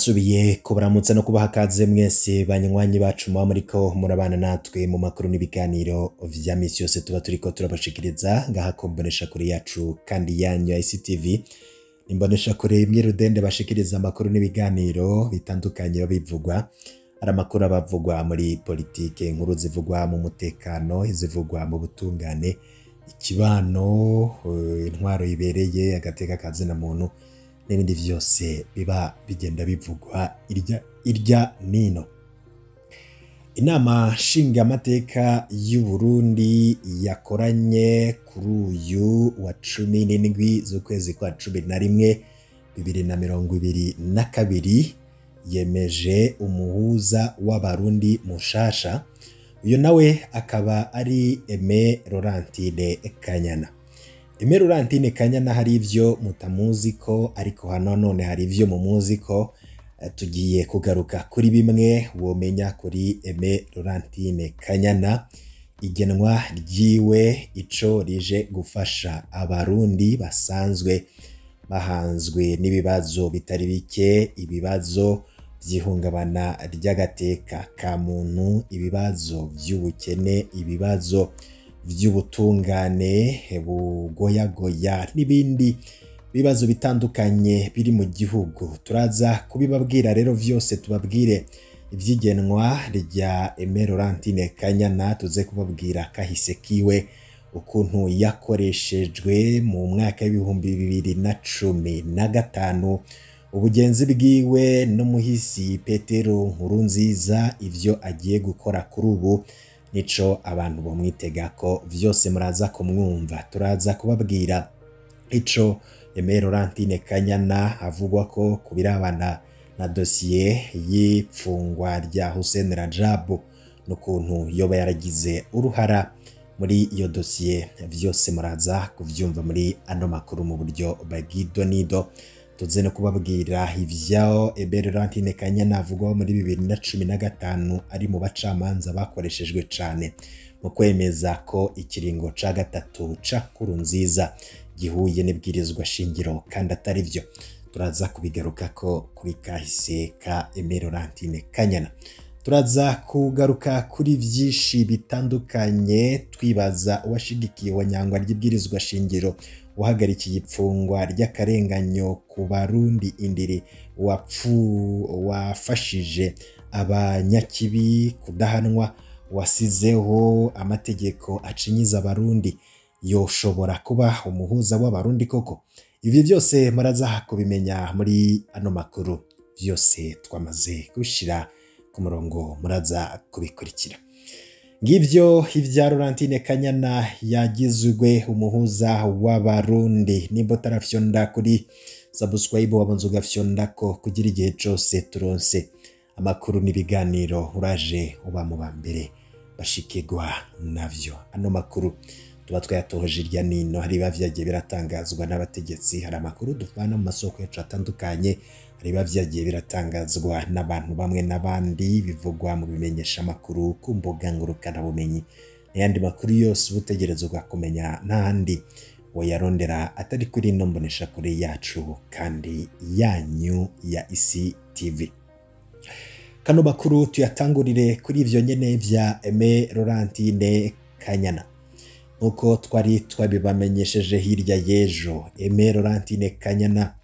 Ndasubiye kubaramutsa no kubaha kaze mwese banywanyi bacu muba muriko murabana natwe mu makuru n'ibiganiro vya misi yose tuba turiko turabashikiriza ngaha ku mboneshakure yacu kandi yanyu ya ICTV. Imboneshakure imwe rudende bashikiriza amakuru n'ibiganiro bitandukanye bivugwa. Hari amakuru abavugwa muri politike, inkuru zivugwa mu mutekano, izivugwa mu butungane, ikibano, intwaro ibereye, agateka kazina muntu n'ibindi vyose biba bigenda bivugwa irya nino. Inama nshingamateka y'u Burundi yakoranye kuri uyu wa 17 z'ukwezi kwa 11 2022 yemeje umuhuza w'abarundi mushasha. Uyu nawe akaba ari Aimé Laurentine Kanyana. Aimé Laurentine Kanyana hari ivyo mutamuzi ko, ariko hano none hari ivyo mumuzi ko. Tugiye kugaruka kuri bimwe womenya kuri Aimé Laurentine Kanyana, igenwa ryiwe ico rije gufasha abarundi basanzwe bahanzwe n'ibibazo bitari bike, ibibazo vy'ihungabana ry'agateka ka muntu, ibibazo vy'ubukene, ibibazo vy'ubutungane bugoyagoya n'ibindi bibazo bitandukanye biri mu gihugu. Turaza kubibabwira rero vyose, tubabwire ivyigenwa rya Aimé Laurentine Kanyana, tuze kubabwira kahise kiwe, ukuntu yakoreshejwe mu mwaka w'2015, ubugenzi bwiwe n'umuhisi Petero Nkurunziza, ivyo agiye gukora kuri ubu nico abantu bomwitega ko vyose muraza kumwumva. Turaza kubabwira ico Aimé Laurentine Kanyana avugwa ko kubirabana na dosiye y'ipfungwa rya Hussein Rajabu n'ukuntu yoba yaragize uruhara muri iyo dosiye. Vyose muraza kuvyumva muri ano makuru mu buryo bw'idonido. Tuze no kubabwira ivyo Aimé Laurentine Kanyana avugwaho muri 2015 ari mu bacamanza bakoreshejwe cane mu kwemeza ko ikiringo ca gatatu ca Nkurunziza gihuye n'ibwirizwa shingiro kandi atari vyo. Turaza kubigarukako kuri kahise ka Aimé Laurentine Kanyana. Turaza kugaruka kuri vyinshi bitandukanye, twibaza uwashigikiye wanyangwa ry'ibwirizwa shingiro, uhagarikiye ipfungwa ry'akarenganyo ku barundi indiri, wafashije abanyakibi kudahanwa, wasizeho amategeko acinyiza abarundi, yoshobora kuba umuhuza w'abarundi koko? Ivyo vyose muraza kubimenya muri ano makuru, vyose twamaze gushira ku murongo, muraza kubikurikira. Ngivyo ivya Laurentine Kanyana yagizwe umuhuza w'abarundi. Nimba utarafyonda kuri subscribe, wabanza ugafyondako kugira igihe cose turonse amakuru n'ibiganiro uraje uba mu bambere bashikirwa navyo. Ano makuru tuba twayatohoje irya nino, hari biba vyagiye biratangazwa n'abategetsi, hari amakuru duvana mu masoko yacu atandukanye, hari biba vyagiye biratangazwa n'abantu bamwe n'abandi, bivugwa mu bimenyesha amakuru ku mbuga ngurukanabumenyi n'ayandi makuru yose uba utegerezwa kumenya n'ahandi woyarondera atari kuri ino mboneshakure yacu kandi yanyu ya ICTV. Kano makuru tuyatangurire kuri ivyo nyene vya Aimé Laurentine Kanyana. Nkuko twari twabibamenyesheje hirya y'ejo, Aimé Laurentine Kanyana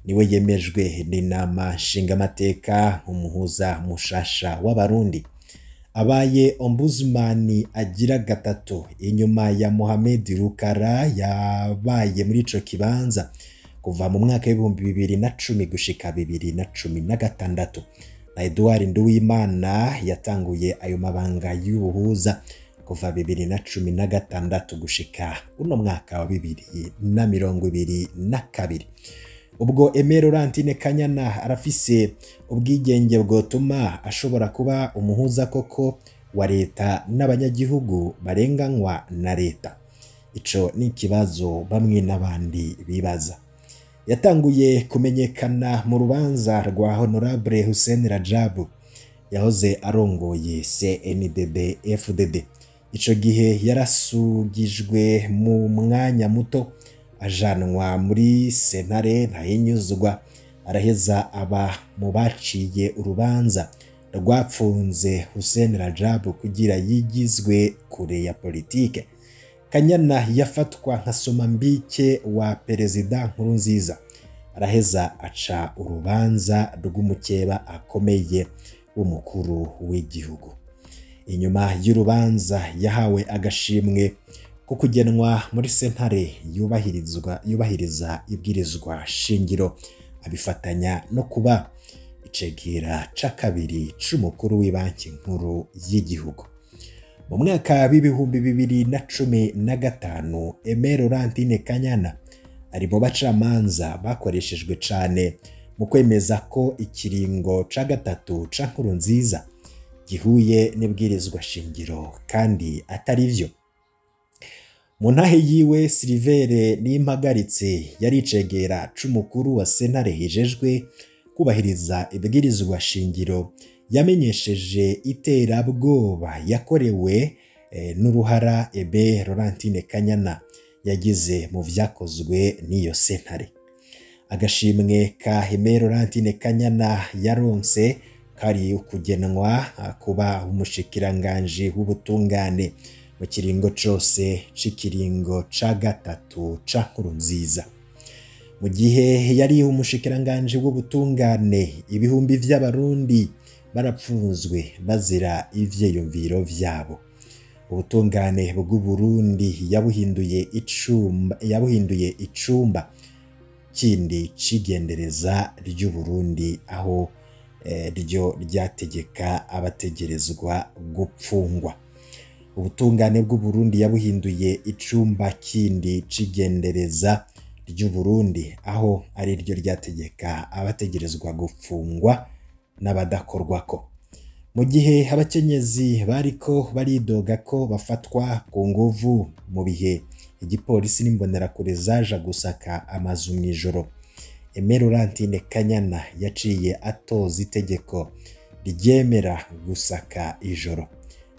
niwe yemejwe n'inama nshingamateka nk'umuhuza mushasha w'abarundi. Abaye ombudsman agira gatatu inyuma ya Mohamed Rukara yabaye muri ico kibanza kuva mu mwaka w'2010 gushika 2016, na Edouard Nduwimana yatanguye ayo mabanga y'ubuhuza kuva 2016 gushika uno mwaka wa 2022. Ubwo Aimé Laurentine Kanyana arafise ubwigenge bwotuma ashobora kuba umuhuza koko wa leta n'abanyagihugu barenganywa na leta. Ico ni ikibazo bamwe n'abandi bibaza. Yatanguye kumenyekana mu rubanza rwa Honorable Hussein Rajabu yahoze arongoye CNDD FDD. Ico gihe yarasugijwe mu mwanya muto ajanwa muri sentare ntahinyuzwa, Araheza aba mu baciye urubanza rwapfunze Hussein Rajab kugira yigizwe kure ya politike. Kanyana yafatwa nka somambike wa Perezida Nkurunziza. Araheza aca urubanza rw'umukeba akomeye w'umukuru w'igihugu. Inyuma y'urubanza yahawe agashimwe ko kugenwa muri sentare yubahiriza ibwirizwa shingiro, abifatanya no kuba icegera ca kabiri c'umukuru w'ibanki nkuru y'igihugu. Mu mwaka w'2015 Aimé Laurentine Kanyana ari mu bacamanza bakoreshejwe cane mu kwemeza ko ikiringo ca gatatu ca Nkurunziza gihuye n'ibwirizwa shingiro kandi atari vyo. Mu ntahe yiwe Silivere Nimpagaritse yari icegera c'umukuru wa sentare hejejwe kubahiriza ibwirizwa shingiro, yamenyesheje iterabwoba yakorewe n'uruhara Aimé Laurentine Kanyana yagize mu vyakozwe n'iyo sentare. Agashimwe ka Aimé Laurentine Kanyana yaronse kari ukugenwa kuba umushikiranganji w'ubutungane mu kiringo cose c'ikiringo ca gatatu ca Nkurunziza. Mu gihe yari umushikiranganji w'ubutungane, ibihumbi vy'abarundi barapfunzwe bazira ivyiyumviro vyabo. Ubutungane bw'Uburundi yabuhinduye icumba kindi cigendereza ry'Uburundi, aho ryo ryategeka abategerezwa gupfungwa. Ubutungane bw'Uburundi yabuhinduye icumba kindi cigendereza ry'Uburundi, aho ari ryo ryategeka abategerezwa gupfungwa n'abadakorwako. Mu gihe abakenyezi bariko baridoga ko bafatwa ku nguvu mu bihe igipolisi n'imbonerakure zaja gusaka amazu mw'ijoro, Aimé Laurentine Kanyana yaciye atoza itegeko ryemera gusaka ijoro,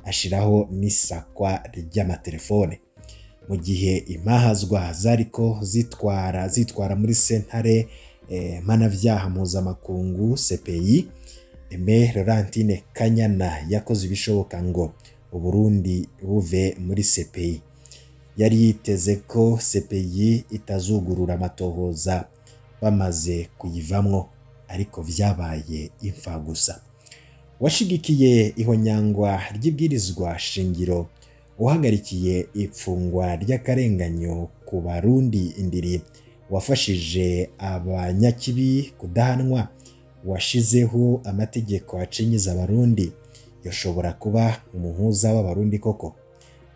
ashiraho n'isakwa ry'amatelefone. Mu gihe impahazwa zariko zitwara muri sentare mpanavyaha mpuzamakungu CPI, Aimé Laurentine Kanyana yakoze ibishoboka ngo Uburundi buve muri CPI. Yari yiteze ko CPI itazugurura amatohoza bamaze kuyivamwo, ariko vyabaye imfa gusa. Washigikiye ihonyangwa ry'ibwirizwa shingiro, uhagarikiye ipfungwa ry'akarenganyo ku Barundi indiri, wafashije abanyakibi kudahanwa, washizeho amategeko acinyiza abarundi, yoshobora kuba umuhuza w'abarundi koko?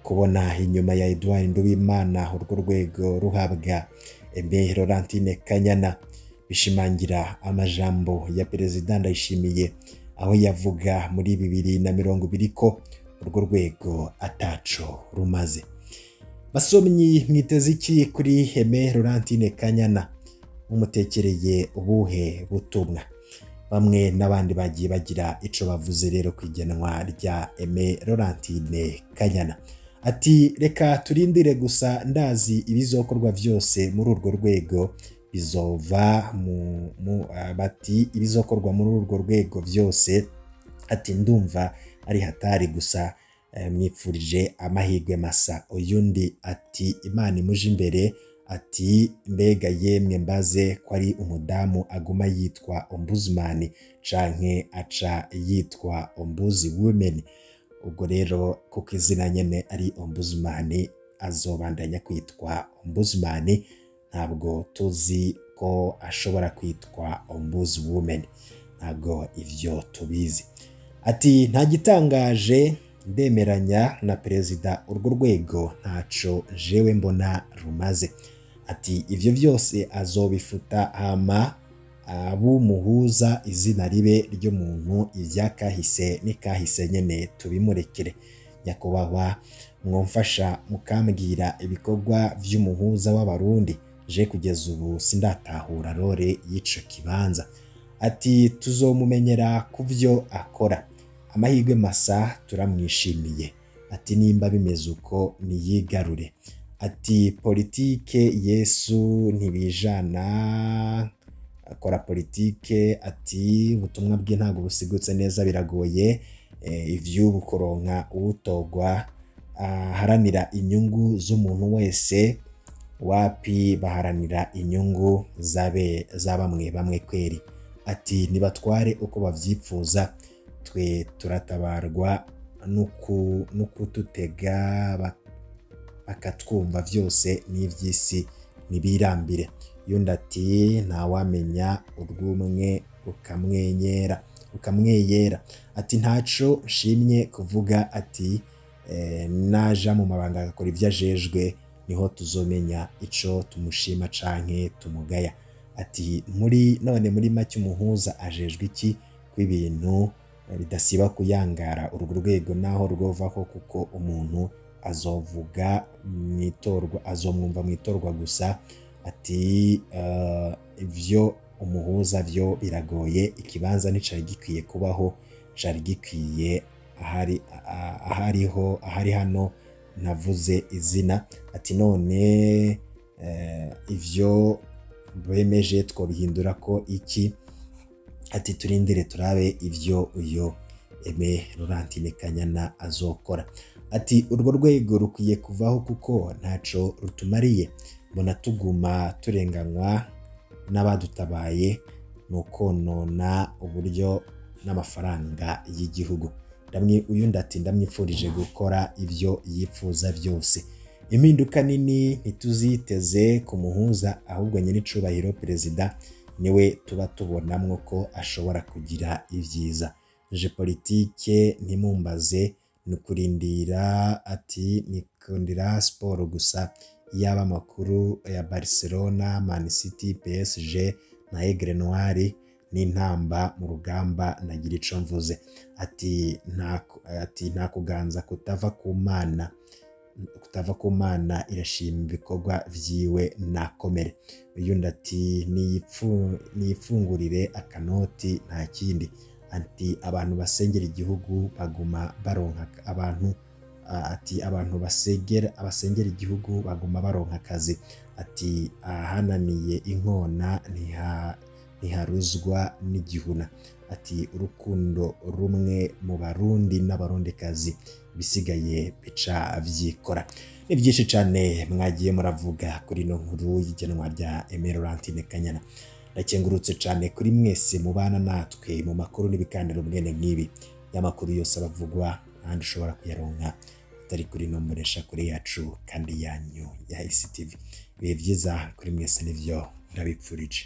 Kubona inyuma ya Edouard Nduwimana urwo rwego ruhabwa Aimé Laurentine Kanyana bishimangira amajambo ya Perezida Ndayishimiye, aho yavuga muri 2020 ko urwo rwego ataco rumaze. Basomyi, mwiteze iki kuri Aimé Laurentine Kanyana? Mumutekereye ubuhe butumwa? Bamwe n'abandi bagiye bagira ico bavuze rero kwigenwa rya Aimé Laurentine Kanyana. Ati reka turindire gusa, ndazi ibizokorwa vyose muri urwo rwego bizova bati ibizokorwa muri urwo rwego vyose, ati ndumva ari hatari gusa, mwipfurije amahirwe masa. Uyundi ati Imana imuje imbere, ati mbega yemwe mbaze ko ari umudamu aguma yitwa ombudsman canke aca yitwa ombudswoman. Ubwo rero kuko izina nyene ari ombudsman, azobandanya kwitwa ombudsman, ntabwo tuzi ko ashobora kwitwa ombudswoman, ntabwo ivyo tubizi. Ati nta gitangaje, ndemeranya na perezida, urwo rwego ntaco jewe mbona rumaze. Ati ivyo vyose azobifuta hama abumuhuza izina ribe ry'umuntu, ivyakahise n'ikahise nyene tubimurekere. Nyakubahwa mwomfasha mukambwira ibikorwa vy'umuhuza w'abarundi, je kugeza ubu sindatahura rore y'ico kibanza. Ati tuzomumenyera kuvyo akora, amahirwe masa turamwishimiye. Ati nimba bimeze uko niyigarure. Ati politike Yesu ntibijana Akora politike. Ati ubutumwa bwe ntabwo busigutse neza, biragoye ivy'ubu kuronka uwutogwa aharanira inyungu z'umuntu wese. Wapi, baharanira inyungu zabe za bamwe bamwe kweri. Ati nibatware uko bavyipfuza, twe turatabarwa n'ukututega bakatwumva, vyose n'ivy'isi nibirambire. Yundi ati ntawamenya urw'umwe rukamwenyera rukamweyera. Ati ntaco nshimye kuvuga. Ati naja mu mabanga agakora ivyo ajejwe, niho tuzomenya ico tumushima canke tumugaya. Ati muri none muri make umuhuza ajejwe iki kw'ibintu bidasiba kuyangara urwo rwego naho rwovaho, kuko umuntu azovuga mwitorwa azomwumva mwitorwa gusa. Ati ivyo umuhuza vyo biragoye, ikibanza nticari gikwiye kubaho, cari gikwiye ahari ahariho ahari hano navuze izina. Ati none ivyo bemeje twobihindura ko iki? Ati turindire turabe ivyo uyo Aime Laurentine Kanyana azokora. Ati urwo rwego rukwiye kuvaho kuko ntaco rutumariye, mbona tuguma turenganywa n'abadutabaye, ni ukonona uburyo n'amafaranga y'igihugu. Uyundi ati ndamwifurije gukora ivyo yipfuza vyose. Impinduka nini ntituziteze ku muhuza, ahubwo nyenicubahiro perezida niwe tuba tubonamwo ko ashobora kugira ivyiza. Je politike ntimumbaze, ni ukurindira. Ati nikundira siporo gusa, yaba amakuru ya Barcelona, Man City, PSG na Aigle Noir n'intamba mu rugamba nagira ico mvuze. Ati nta kuganza kutava ku Mana, kutava ku Mana irashima ibikorwa vyiwe nakomere. Uyundi ati niyifungurire akanoti nta kindi. Ati abantu basengera igihugu baguma baronka abantu, ati abantu basengera igihugu baguma baronka akazi. Ati ahananiye inkona ntiharuzwa n'igihuna. Ati urukundo rumwe mu Barundi n'Abarundikazi, bisigaye bica vyikora. Ni byinshi cane mwagiye muravuga kuri ino nkuru y'igenwa rya Aime Laurentine Kanyana. Ndakengurutse cane kuri mwese mubana natwe mu makuru n'ibiganiro mwene nk'ibi. Y'amakuru yose abavugwa ahandi ushobora kuyaronka atari kuri ino mbonesha kure yacu kandi yanyu ya ICTV. Ibihe vyiza kuri mwese nivyo ndabipfurije.